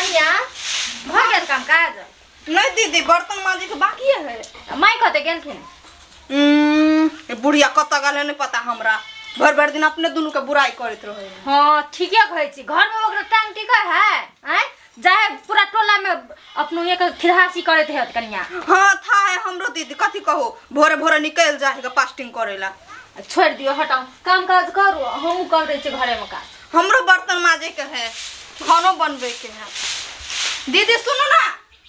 कनिया भऽ गेल काम काज? नहीं दीदी, बर्तन माजे के बाकी है। माय कतऽ गेलखिन? ई बुढ़िया कतऽ गेल है नहीं पता हमरा। भर भर दिन अपने दुनू के बुराई करैत रहे है। हाँ, ठीके कहै छी। घर में ओकरा टांग टिकै है? आँय, जाहे पूरा टोला में अपनो एक खिरहासी करैत हेत कनिया। हाँ, था है हमरो दीदी, कथी कहो, भोरे भोरे निकल जाए है फास्टिंग करेला। छोड़ि दियौ, हटाउ, काम काज करू, हमहूँ कर दै छी घरेमे काज। हमरो बर्तन माजे के है, खानो बनबे के है। दीदी सुनू ना।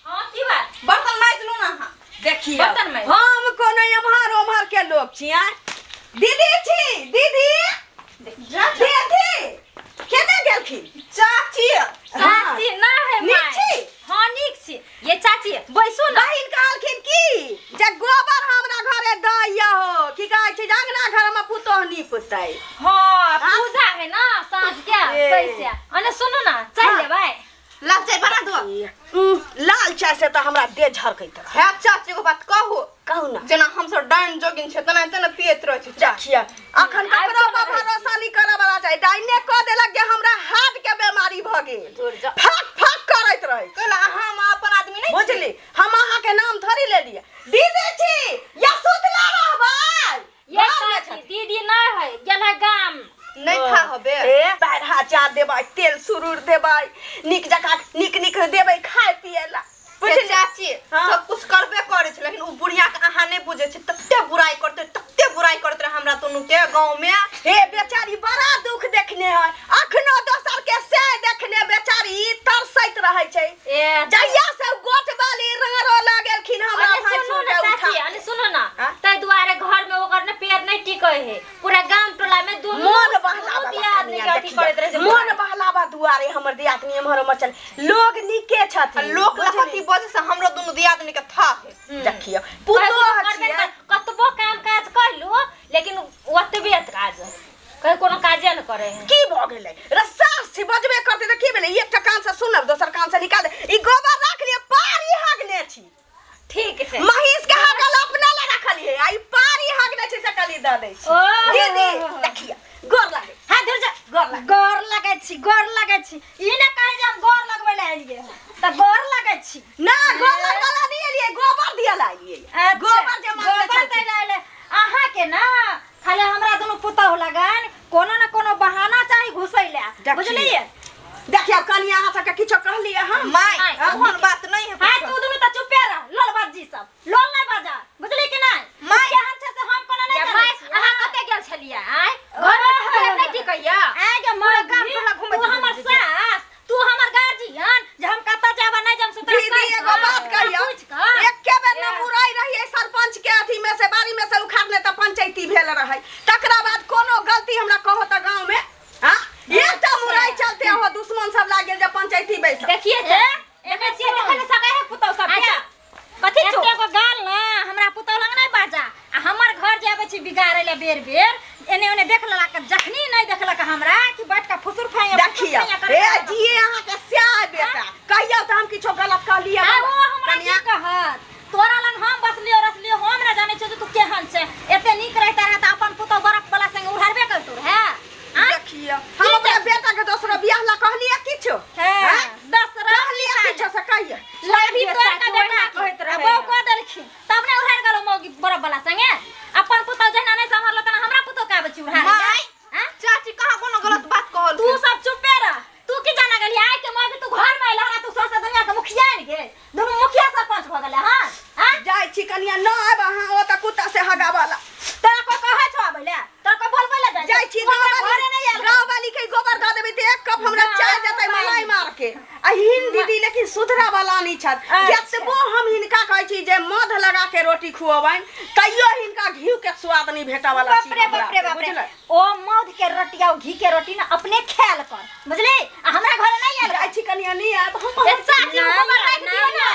हाँ, की बात? बर्तन माज लू ना अहाँ। देखियौ, बर्तन माजि। हम कोनो एम्हर ओम्हर के लोग छी। आँय दीदी छी, दीदी दीदी केने गेलखिन? चाची। चाची ना है। नीक माय। छी? हाँ, नीक छी। ये चाची, बैसू ना। बहिन कहलखिन की जे गोबर हमरा घरे दैया हो, की कहै छै जे अंगना घर मे पुतोह नीपतै। हाँ, पूजा है ना साँझ के। ए। पैसे अने सुनू ना, चाय हाँ। लेबै? लाल चाय बना दो। लाल चाय से तऽ हमरा देह झरकैत रहे। है चाची, एगो बात कहू? कहू ना। जेना हमसब डाइन जोगिन छै तेना तेना पियैत रहै छै चाय। देखिए, अखन ककरो पर भरोसा नहीं करे वाला छै। डाइने कऽ देलक जे हमरा हार्ट के बीमारी भऽ गेल। दूर जा। फक फक करैत रहै छै। कहला अहाँ हम अपन आदमी नहीं छी। बुझली, हम अहाँ के नाम थोड़ी लेलियै। दीदी छी या सुतला रहबै? ये घर मे चाची, छथिन। दीदी ना है, गेल है गाम। नहीं था हबे। ए पैर हाथ चार देबै, तेल सुरूर देबै, नीक जकाँ नीक नीक देबै खाय पिए ला। ये बुझली? चाची, हाँ। सब कुछ करबे करे छै, लेकिन उ बुढ़िया के अहाँ नहीं बुझे छै। तते बुराई करते, तते बुराई करते रहे हमरा दुनू के गांव में। हे बेचारी बड़ा दुख देखने है, अखनो दोसर के से देखने बेचारी तरसैत रहे छै। ए जहिया से गोट वाली रारो लागेलखिन हमरा अरे भैंसुर सुनू के ना उठा। चाची, अरे सुनू ना। हाँ? ताहि दुआरे घर में ओकर ने पैर नहीं टिकै है। पूरा गाम टोला में दुनू मोन दुनू बहलावा दियादनी के कनिया, अथी करैत रहै छै। मोन बहलावा दुआरे हमर दियादनी एम्हर ओम्हर चल, लोग नीके आ छथिन। लोक बुझली? लखती बजे से हमरो दुनू दियादनी के था है। देखियौ, कतबो पुतोह करबे छियै। कर, कतबो काम काज कैलू, लेकिन ओतबे काज कहीं कोनो काजे न करे है। की भऽ गेलै रे? सास छी, बजबे करतै तऽ की भेलै? एकटा कान से सुनब, दोसर कान से निकाल दे। ई गोबर राख लिअ, पारी हगने छी। ठीक छै। महींस के हगल अपना ला रखलियै आ ई पारी हगने छी से कली दऽ दै छी। ओ। दीदी देखियौ, गोर लागै। हाँ, धुर जा। गोर लागै। गोर लगै छी, गोर लगै छी। ई ने कहै जे हम गोर लगबै लए एलियै हँ, तऽ गोर लगै छी। ना, गोर लगबै ला नहि एलियै, गोबर दिअ ला एलियै। अच्छा, गोबर जे मांगने गोबर छलखिन। दै लए एलै। अहाँके ना खाली हमरा दुनू पुतहु लगन कोनो न कोनो बहाना चाही घुसै लए। देखियौ। बुझलियै? देखियौ कनिया, अहाँ सबके किछो कहलियै हम? माय, नहीं। ओहन बात नहीं है। हाँ, कुछो। तू दुनू तऽ चुपे रह, लोल बाजी सब लोल नहीं बाजा, बुझली कि नहीं? माय। केहन छै से हम कोनो नहीं जानै छी। अहाँ कतऽ गेल छलियै? आँय, घरमे पैर नहि टिकैया। आइ गे पूरा गाम मौगी, टोला घुमैत तू हमर घुमैत छै। सास, तू हमर गार्जियन, जे हम कतऽ जाब आ नहि जाब से तोरा दीदी कहि एगो कऽ, बात कहियौ? पूछि कऽ। एके बेर न मुरई रहियै सरपंच के अथी में से, बाड़ी में से उखाड़ने तऽ पंचायती भेल रहै, तकरा बाद कोनो गलती हमरा कहो तऽ गाँव में? हाँ, एकटा मुरई चलते हो दुश्मन सब लागि गेल जे पंचायती बैस। देखिए छै, देखै छियै, देखै ने सकै है पुतहु सब के। कथी छौ? एते गो गाल ना हमरा पुतहु लग नहि बाजा, आ हमर घर जे आबै छी बिगाड़ै ले बेर बेर एने ओने देख लेलक, जखनी नहि देखलक हमरा कि बैठ के फुसुर फाइया फुसुर देखियौ फाइया करैत ए रहलक। जिए अहाँके स्याह बेटा, कहियौ तऽ हम किछो गलत कहलियै? आ ओ हमरा कनिया। की कहत? तोरा लग हम बसलियो रसलियो, हम ना जानै छियो जे तू केहन छै। एते नीक रहिता रहे तऽ अपन पुतहु बरफ वाला संगे उड़ारबे करतौ रहे? आँय? देखियौ, हम अपना बेटा के दोसरो बियाह ला कहलियै किछो? हे, हैं? दस रह कहलियै किछो से कहियौ? लाठी तोड़ के चाची, बेटा ओहिना के कहैत आ रहै। बहू कऽ देलखिन तब ने उड़ारि गेलो मौगी बरफ वाला संगे। अपन पुतहु जहिना नहि सम्हरलो तेना हमरा पुतहु के आबै छी उड़ारै लए। माय, आँय? चाची कहाँ कोनो गलत बात कहल? तू सब चुपे रह। तू की जाना गेली? आइ के मौगी तू घर में अइला तू सौंसे दुनिया के मुखिया आनि गेल, दुनू मुखिया सरपंच भऽ गेलै। हँ आँय? जाइ छी कनिया, न आयब अहाँ ओतऽ कुत्ता से हगाबऽ ला। तोरा कोइ कहै छौ आबै लए? तोरा कोइ बोलबै लए जाइ छौ? जाइ छी। तू हमरा गाँव घरे नहि वाली, आयल। गाँव वाली के गोबर दऽ देबै तऽ एक कप हमरा चाय देतै मलाई मार के। आ हिन दीदी लेकिन सुधरा वाला नहि छथि। अच्छा। जतबो हम हिनका कहै छी जे मध लगा के रोटी खुअबनि, तैयो हिनका घी के स्वाद नहि भेटऽ वाला बाप छी रे हमरा, बाप रे बाप रे। बुझलै? ओ मध के रोटी आ घी के रोटी ना अपने खायल कर, बुझली? आ हमरा घरे नहि आयल। जाइ छी कनिया, नहि आयब हम। ए चाची, ओ गोबर राखि दियौ ना।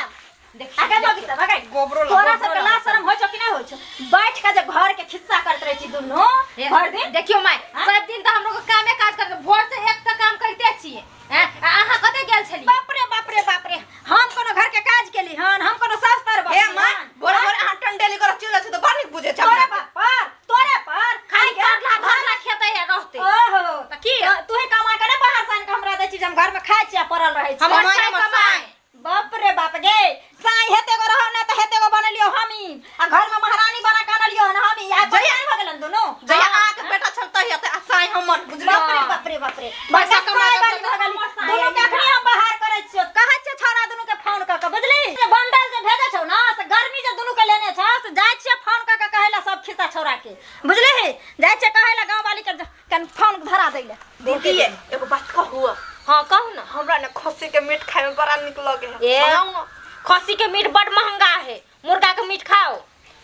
आगे मौगी सब, आगे। गोबरो ला, तोरा गोबरो सबके ला। लाज शरम होइ छौ कि नहि होइ छौ? बैठ के जे घर के खिस्सा करैत रहै छी दुनू भरि दिन। देखियौ माय, सब दिन तऽ हमरो कामे काज करते, भोर से एक तऽ काम करिते छियै। हैं? आ अहाँ कतऽ गेल छलियै? बाप रे बाप रे बाप रे, हम कोनो घर के काज केली हन? हम कोनो सास तर हे माय, भोरे भोरे अहाँ टंडेली करऽ चलि जाइ छी तऽ बड़ नीक बुझै छै तोरे हमरा। बाप पर, तोरे पर खाली खाली घर ला घर ला खेतै आ रहतै। ओहो तऽ की? तू ही कमा के ने बाहर से आनि के हमरा दै छी जे हम घर घर में खाइ छियै पड़ल रहै छियै। हमर साय हमर कमाइ। साय। बाप रे बाप गे, साय हेते गो रहो ना त हेते गो बनलियो हमी, आ घर में महारानी बना के आनलियो हन हमी। आ जहिया- बहिन भऽ गेलन दुनू। जहिया अहाँके बेटा छल तहिया तऽ साय हमर बुझलियै। बाप रे बाप रे बाप रे, पैसा बड़का कमा साय कऽ वाली भऽ गेली। हमर साय दुनू के आई अखनी हम बाहर करै छियो, कहै छियो छौड़ा दुनू के फोन कऽ के, बुझली? जे बंडल जे भेजै छौ ना, से गर्मी जे दुनू के लेने छ, से जाइ छियो फोन कऽ के कहै ला सब खिस्सा छौड़ा के, बुझली? जाइ छियो कहै ला गाँव वाली के, कन फोन धरा दै ला। दीदी एगो बात कहू? हाँ कहू ना। हमरा ने खस्सी के मीट खाय में बड़ा नीक लगे है। ए। मंगाउ ना। खस्सी के मीट बड़ महंगा है, मुर्गा के मीट खाओ।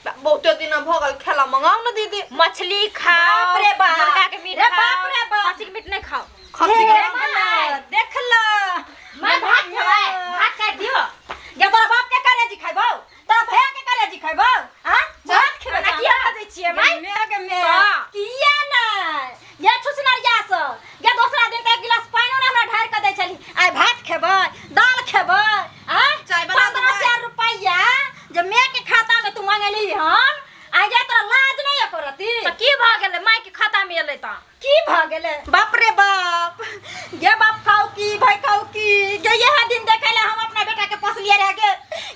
बहुते दिन भऽ गेल खेला, मंगाउ ना दीदी। मछली खाओ। बाप रे बाप। मुर्गा के मीट रे खाओ, बाप रे बाप। खस्सी के मीट नहीं खाओ। खस्सी के देख ल, देख ल। मैं भात खेबै, भात काटि दियो। गे तोरा बाप के करेजी खैबौ, तोरा भैया के करेजी खैबौ? हाँ भात खेबै? एना किया बाजै छियै माय? मे गे मे। हाँ। किया नै गे छुछनरिया से गे, दोसरा दिन तऽ एक गिलास पानिओ ने हमरा ढारि कऽ दै छली, आइ भात खेबै दाल खेबै? आँय, चाय बना 15 देबै। सए रुपैआ जे मे के खाता में तू मंगेली हन, आइ गे तोरा लाज नहि एको रती? तऽ की भऽ गेलै, माय के खाता में एलै तऽ की भऽ गेलै? बाप रे बाप गे बाप, खाउ की भाई खाउ की गे, इएह दिन देखै लए हम अपना बेटा के पोसलियै रहे गे।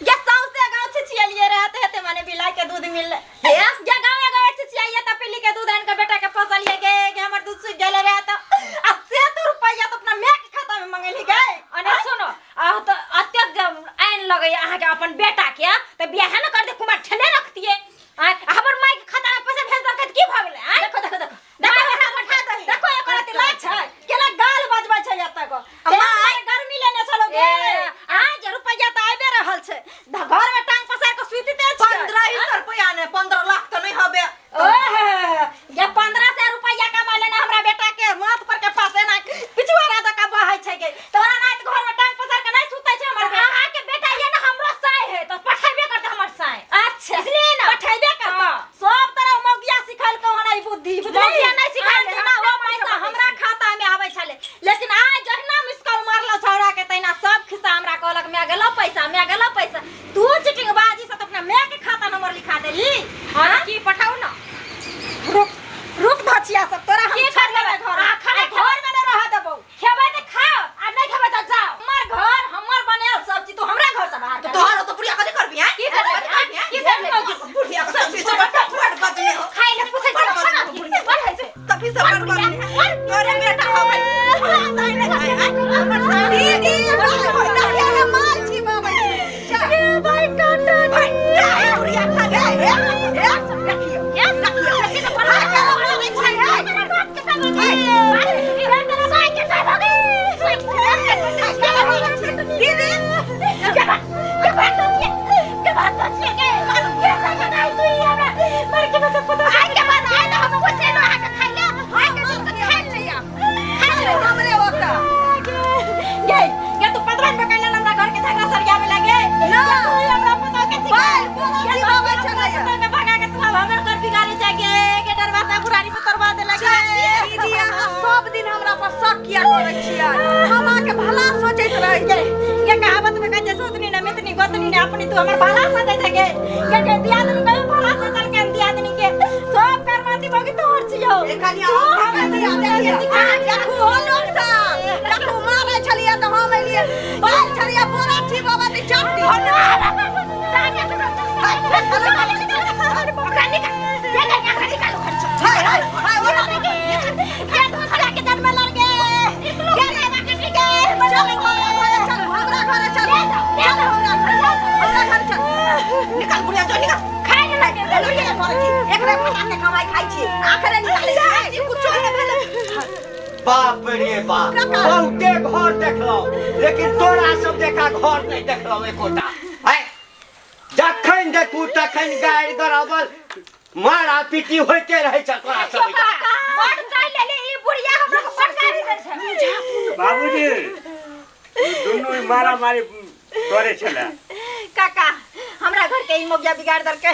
गे सौंसे गाँव छिछियलियै रहे तऽ हेतै माने बिलाइ के दूध मिललै। हे गे, गाँवे गाँवे छिछियाइए तऽ पीली के दूध आनि कऽ बेटा के पोसलियै गे। गे हमर दूध सुखि गेलै रहे तऽ आ से तू रुपैआ तऽ अपना माय के खाता में मंगेली गे। अने सुनो, आ तऽ अत्यक जब आनि लगैया अहाँके अपन बेटा के तऽ बियाहे ने कर दे, कुमार ठेले रखतियै। आँय, हमर माय के खाता में पैसा भेज देलकै तऽ की भऽ गेलै? आँय? देखो देखो देखो माय देखो हमरा पठा दही। देखो, एकर अति लाज छै, केना गाल बजबै छै एतऽ को। माय गर्मी लेने छलो गे। ए। आ जे रुपैआ तऽ आबि रहल छै, घर में टांग पसार के सुतिते छियै। 1500 रुपया ने, 15 लाख तऽ नहि हबे। ओह ये 1500 रुपैआ कमा लेना हमरा बेटा के माथ पर के पास एना पिछुआरा दऽ के बहै छै गे, तोरा नाइत घर में टांग पसार के नहीं सुतै छै हमर बेटा। अहाँके बेटा ये ने हमरो साय है तऽ पठेबे करतै हमर साय। अच्छा, इसलिए ना। पठेबे करतौ। हाँ। सब तरह मौगिया सिखल को हन ई बुद्धि, बुझली? मौगिया नहि सिखल, आन दिना हम ओ अपने पैसा मनसँ हमरा बजै छी। खाता में आबै छलै, लेकिन आइ जहिना मिसकॉल मारलो छौड़ा के तहिना सब खिस्सा हमरा कहलक, माय गेलो पैसा, माय गेलो पैसा। तू चिटिंगबाजी से तऽ अपना माय के खाता नंबर लिखा देली। हाँ तऽ की, पठाउ ना। रुक रुक धचिया सब, तोरा हम की छोड़ करबै? देबै घर। आ, खाना आ, घर में नहि रहऽ देबौ। खेबै तऽ खाओ आ नहि खेबै तऽ जाओ। हमर घर, हमर बनायल सब चीज, तू हमरा घर से बाहर तऽ कर। तोहर तऽ बुढ़िया कथी करबी? आँय? की करबै? कथी करबी, आँय? की करबै? बुढ़िया के तभी से बड़ बड़ बजने हो। खाइ लए पूछै बड़ छियै, खाना बजने हो की? बुढ़िया। बड़ होइ छै। तभी से बड़ बजने हो। तोरे बेटा हो भाई। हमरा साय नहि खाय, आँय? हमर साय नहि। दीदी, देखियौ ने, माल छी बाबै छी। ए भाई काटा। भाई, चाहे बुढ़िया खा गे, ए, ए, देखियौ, देखियौ। खा के मारै छै, ए। दीदी, हमरे ओतऽ। गे गे, तू पतरन पकड़ हमरा घर के झगड़ा सरियावे लगे ना। तू हमरा पुतोह के सिखा। बाल, बोला गे, छी तू बाबै हमरा छलैया। पुतोह के भगा के तू अब हमर घर बिगाड़ी छै गे। गे दरवाजा बुरारी पर तोड़वा देलक गे। दीदी, अहाँ सब दिन हमरा पर शक किया करै छियै? हम अहाँके भला सोचैत रहै गे छी। गे, कहावत में कहै छै, सोतनी ने मितनी गोतनी ने अपनी। तू हमर भला सोचै छै गे? गे गे, दियादनी कहियो भला सोचल के? दियादनी के सब कर्माती भोगी तोहर छियौ। ए, कनिया, तू हम हमरा दिया दियादनी देखियौ। देखू हो लोक सब, देखू, मारै छलियै तऽ हम एलियै, बाल छलियै बोरा छी बाबा दी चट्टी। हाय हाय हाय, ओना चलू हमरा घरे, चलू हमरा घरे, चलू चलू हमरा घरे, हमरा घरे चलू। निकाल बुढ़िया, जो निकाल। लुटिया करै छी, एकरे फटा के कमाई खाइ छी, आखरे निकालै छी। जी कुछो नहि भेलै। बाप रे बाप, बहुते घर देखलहुँ, लेकिन तोरा सब जकाँ घर नहि देखलहुँ एकोटा। आँय, जखन देखू तखन गारि गराबल मारा पीटी होइते रहै छ तोरा सब ओहिठाम। बड़ चाहि लेली ई बुढ़िया, हमरा के बड़ गारि दै छै। बाबूजी, ई दुनू मारा मारी करै छलै। काका, हमरा घर के ई मोगिया बिगाड़ देलकै,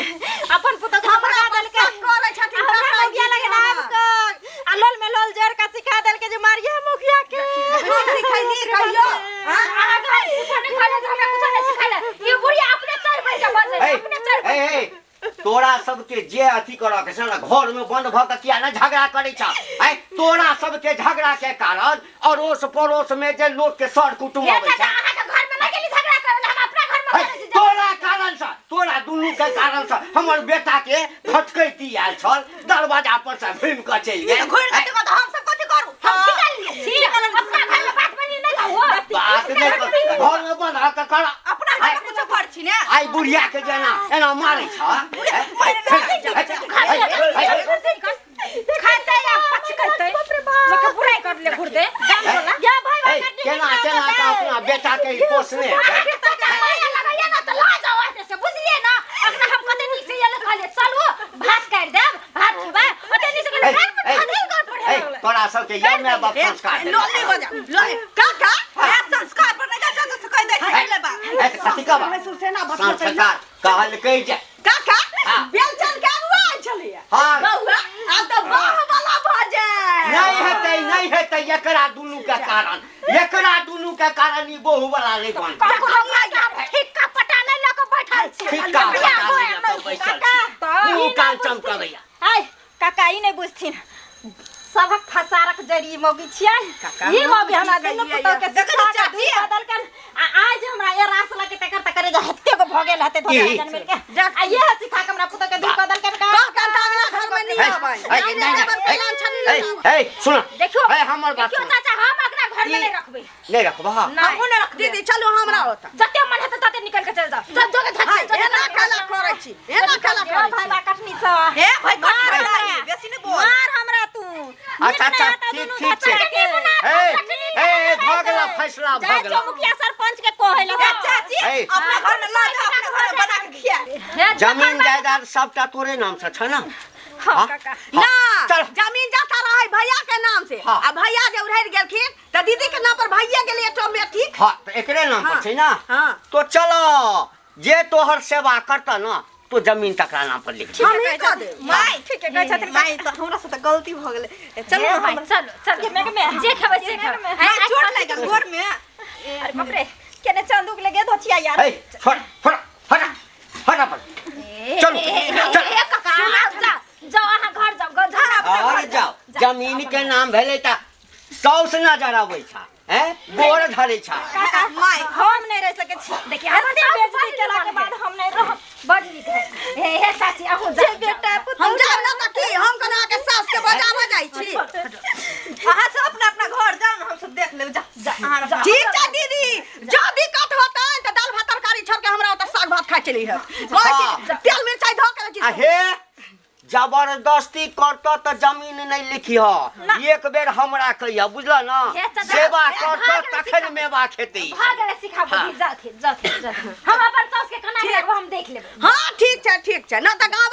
अपन पुतोह के हमरा भगा पर देलकै। शक करै छथिन हमरा काका मोगिया दीदी लगे हमर। आबि कऽ आ लोल में लोल जोड़ के सिखा देलकै जे मारिए मुखिया के। हम सिखैली कहियो? हाँ? अहाँ के कुछो नहि खाइले, हमरा कुछो नहि सिखाइले। ई बुढ़िया अपने चढ़ बैठ के बजै, ए अपने चढ़। ए ए। तोरा सबके जे अथी करऽ के छै ने घर में बंद भऽ के किया ने झगड़ा करै छ आय तोरा सबके झगड़ा के कारण अड़ोस पड़ोस में जे लोग के सर कुटुम हे अबै चाचा छै अहाँ के घर में नहीं गेली झगड़ा करे ला, हम अपना घर में है, करै छी। तोरा कारण से तोरा दुनू के कारण से हमर बेटा के भटकैती आयल छल दरवाजा पर से घुमि कऽ चलि गेल घुरि आँय, जेतै तऽ हम सब कथी करू हम की कर छी अपना घर में बात बनी नहीं कहू बात नहि कर घर में बंधा कऽ कर अपना घर में कुछो कर छी ने आइ बुढ़िया के जेना एना मारै छ खाते या पचकते लोग के बुराई कर ले घुर दे दाम बोला या भाई भाई केना केना के अपना बेटा के ई पोसने है अहाँके चाचा माया लगैया ना तऽ लऽ जाउ एतऽ से बुझलियै ना अखन हम कते नीक से एलै कहलियै चलू भात काटि देब भात खेबै ओते नीक से कहलियै भात पर भात घर पर ए, तोरा सबके ये माय बाप संस्कार देलक। लोली बजा लोली काका ए संस्कार पर नहीं जा चाचा से कह दे छी ले बा ए, कथी कहबा? भैंसुर सेना बतियेतै ना। संस्कार कहलकै जे काका हाँ। बेलचन के अगुआ आयल छलैया हाँ। बौआ आब तऽ बाह वाला भऽ जाय नहि हेतै नहि हेतै एकरा दुनू के कारण एकरा दुनू के कारण ई बहु वाला नहि बनतै ठीक का पटा नहीं लऽ कऽ बैठल छी ठीक का पटा नहि लऽ कऽ बैसल छी। मुँह कान चमकबैया आय काका ई नहि बुझथिन सबक फसारक जड़ी मौगी छियै ई मौगी हमरा दुनू पुतहु के देखै सिखा छी के दूध बदल के आ आज हमरा ए रास लगे तकर तकर जे हत्ते को भऽ गेल हते धोखा ई? जन मिल के आ ये सिखा के हमरा पुतहु के दूध बदल के कह के तऽ अगला घर में नहीं हे, आबै हे, लेकिन नहीं, एते बड़ नहीं, कल्याण छनी हे, नहीं हे, सुन देखियो हे, हमर बात देखियो सुन चाचा हम अपना घर में ई- नहीं रखबै नहि रखबह हमहूँ नहीं रखबै दीदी चलू हमरा ओतऽ जते मन हेतै तते निकल के चल जाओ चल जो के हाय, एना काला करै छी एना काला करै भाई छी बा कटनी से हे भाई कट मार हमरा हमरा। बेसी नहीं बोल मार हमरा तू अच्छा अच्छा ठीक ठीक छै हे हे भऽ गेला फैसला भऽ जाइ गेला छौ मुखिया सरपंच के कहै लए ए चाची हे। अपना घर में ला जा अपना घर में बना के खिया जमीन जायदाद सबटा तोरे नाम से छ ना हाँ, काका। ना चल जमीन जाता रहे भैया के नाम से हाँ। आ भैया जे उड़ैर गेलखिन तऽ दीदी के नाम पर भैया गेलै ऑटोमेटिक हाँ तऽ एकरे नाम पर छै ना हाँ। तो चलो जे तोहर सेवा करता ना तो जमीन तकरा नाम पर लिख दे हम ही कऽ देब माय ठीक है कहै छथिन माय तऽ हमरा से तऽ गलती भऽ गेलै ए, चलू चलो ने हमरा चलो चलो जे खेबै से खेबै माय चोट लागि गेल गोर में अरे बाप रे केने चंदूक लगे धोचिया यार हे छोड़ छोड़ हटा हटा पर चलू चल काका जाओ जाओ अहाँ घर जाओ घर जाओ और जाओ जमीन के नाम भेलै तऽ साउस नजर अबै छ हैं गोर धरै छ काका माय हम नहीं रह सके छी देखिए हमर एते सासु बेइज्जती बड़ केला के नीक बाद हम नहीं रहब बड़ नीक है हे हे चाची अहूँ जे जाओ बेटा पुतहु हम जाब ना तऽ की हम कोना के सास के बजाबऽ जाइ छी अहाँ सब अपना अपना घर जाउ ने हम सब देख लेब जा जा अहाँ अपना- ठीक छै दीदी जँ दिक्कत होतै तऽ दालि भात तरकारी छोड़ के हमरा ओतऽ साग भात खाइ चली है कहै छी तेल मिरचाइ धऽ के आ रहै छी हे जबरदस्ती करतऽ तऽ जमीन नहि लिखिह एक बेर हमरा कहिह बुझल ना हे चाचा, सेवा हे करतऽ भाग गेलै तखन मेवा खेतै भाग गेलै सिखाबो जाथे जाथे जाथे हम अपन सास के केना राखब हम देख लेबै हाँ ठीक छै ठीक छै ना तऽ गाँव